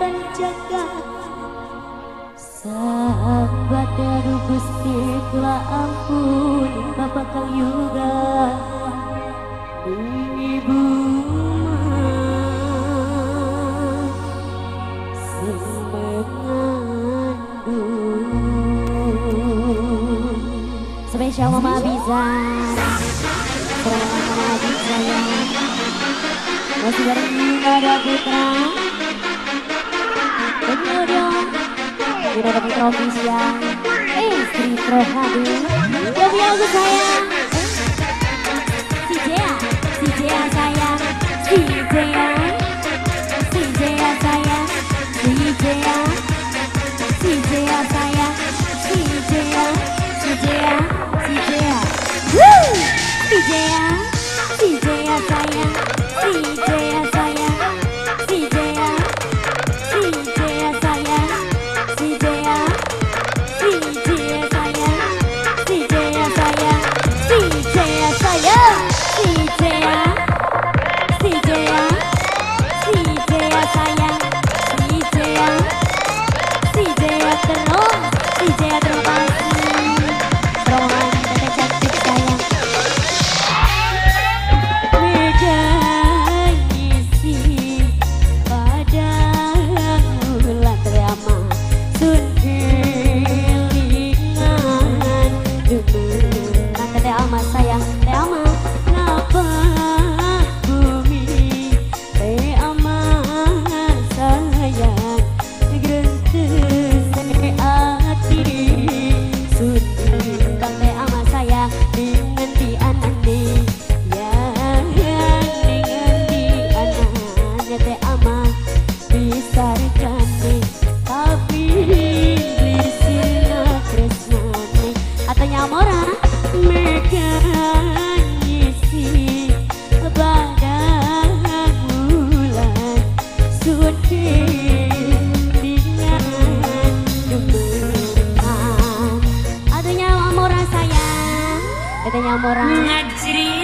maratan jagat Sang Batara Gusti kula ampun Bapak Kang Yuga Ibu Spesial Mama Bizar, Mama Bizar ya. Masih bareng Nada Putra, Audio, Nada Putra Official, Istri Rohadi, lebih aku sayang, si Jea sayang, si Jea, si Jea sayang, si Jea, si Jea sayang, si Jea. Si Jea, si Jea, woo! Si Jea, si Jea sayang, si Jea sayang, si Jea, si Jea sayang, si Jea, si Jea sayang, si Jea sayang, si Jea sayang, si Jea, si Jea, si Jea sayang, si Jea, si Jea terus, si Jea terus.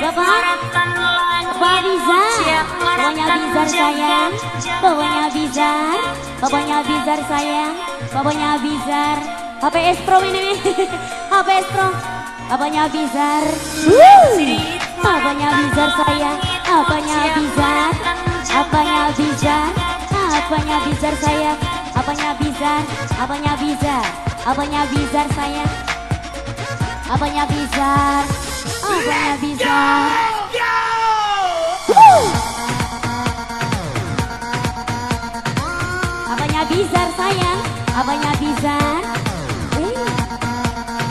Bapak Bizar, pokoknya Bizar sayang, pokoknya Bizar, pokoknya Bizar sayang, pokoknya Bizar. HPS Pro ini nih, HPS Pro, pokoknya Bizar, pokoknya Bizar sayang, apanya Bizar, apanya Bizar, apanya Bizar sayang, apanya Bizar, apanya Bizar, apanya Bizar sayang, apanya Bizar, apanya Bizar. Apanya Bizar sayang, apanya Bizar,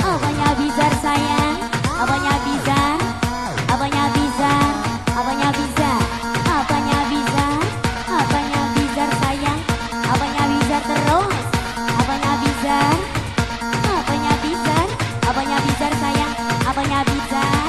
apanya Bizar sayang, apanya Bizar, apanya Bizar, apanya Bizar, apanya Bizar, apanya Bizar sayang, apanya Bizar terus, apanya Bizar, apanya Bizar, apanya Bizar sayang, apanya Bizar.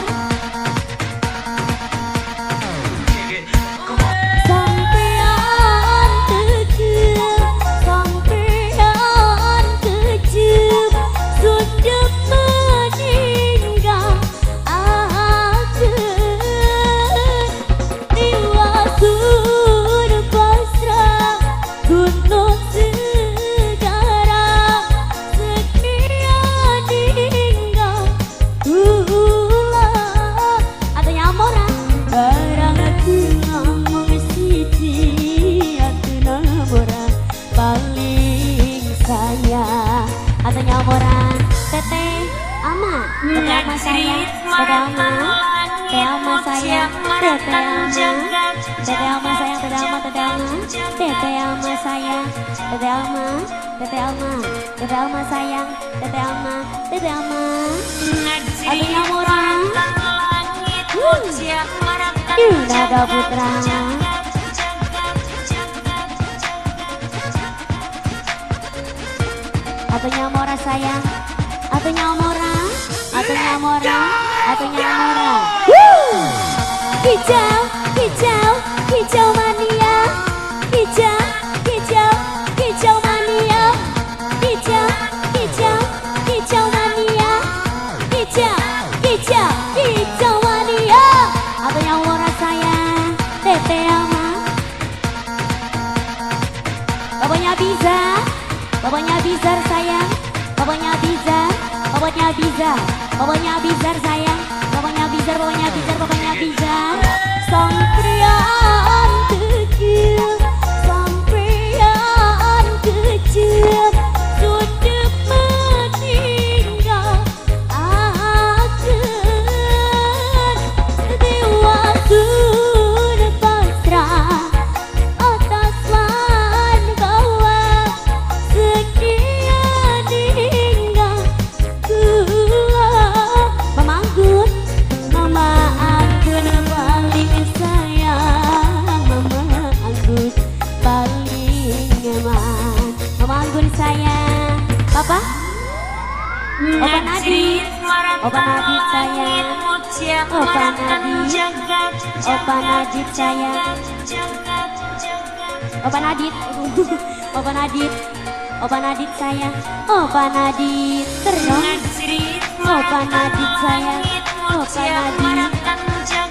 Tete Alma, Tete Alma, Tete Alma sayang, Tete Alma, Tete Alma. Adanya murah, Nada Putra. Atunya mora sayang, atunya mora, atunya mora, atunya mora. Hijau, hijau, hijau mania, hijau, hijau, hijau mania, hijau, hijau, hijau mania, hijau, hijau, hijau mania. Atunya mora sayang, Tete Alma. Bapaknya Bizar, bapaknya Bizar sayang, bapaknya Bizar, bapaknya Bizar, bapaknya Bizar sayang, bapaknya Bizar, bapaknya Bizar, bapaknya Bizar. Sampeyan kecil, sampeyan kecil, sudah meninggal akan dewa sudah pasrah atas lan bawah sekian hingga kula. Mama Anggun, Mama Anggun paling sayang, Mama Anggun paling nyaman, Mama Anggun sayang. Papa, Opa Nadit, Opa Nadit sayang, Opa Nadit, Opa Nadit sayang, Opa Nadit, Opa Nadit, Opa Nadit sayang, Opa Nadit terus, Opa Nadit sayang, Opa Nadit,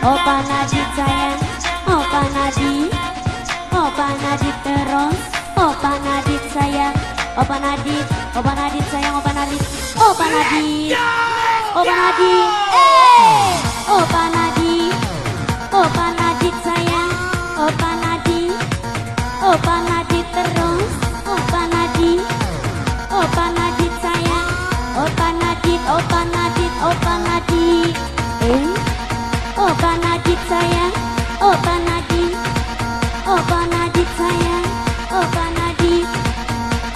Opa Nadit sayang, Opa Nadit, Opa Nadit terus, Opa Nadit sayang, Opa Nadit, Opa Nadit sayang, Opa Nadit, Opa Nadit, Opa Nadit, Opa Nadit, Opa Nadit sayang, Opa Nadit, Opa Nadit terus, Opa Nadit, Opa Nadit sayang, Opa Nadit, Opa Nadit, Opa Nadit, Opa Nadit sayang, Opa Nadit, Opa Nadit sayang, Opa Nadit,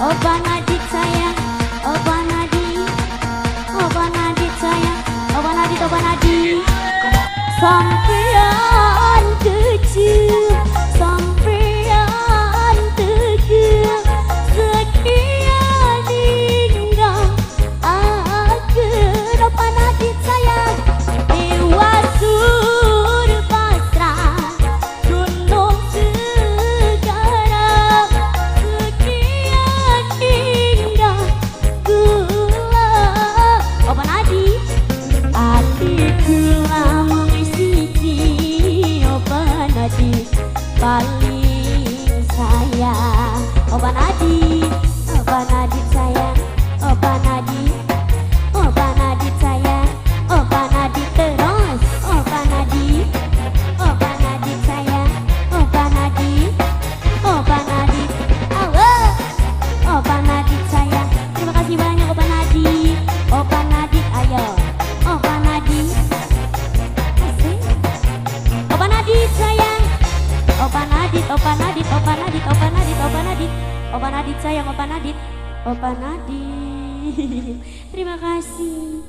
Opa Nadit sayang, Opa Nadit, Opa Nadit sayang, Opa Nadit, Opa Nadit. Sampeyan kecil, sampeyan kecil, sekian hingga akhir. Opa Nadit sayang, dewa sudah pasrah, gunung sekarang sekian hingga gula. Opa Nadit, atiku lamung siji, Opa Nadit paling sayang, Opa Nadit, Opa Nadit sayang, Opa Nadit, Opa Nadit sayang, Opa Nadit terus, Opa Nadit, Opa Nadit sayang, Opa Nadit, Opa Nadit, awo, Opa Nadit sayang. Terima kasih banyak Opa Nadit, Opa Nadit ayo, Opa Nadit, asik. Opa Nadit sayang, Opa Nadit, Opa Nadit, Opa Nadit, Opa Nadit, Opa Nadit, Opa Nadit sayang, Opa Nadit, Opa Nadit. Terima kasih.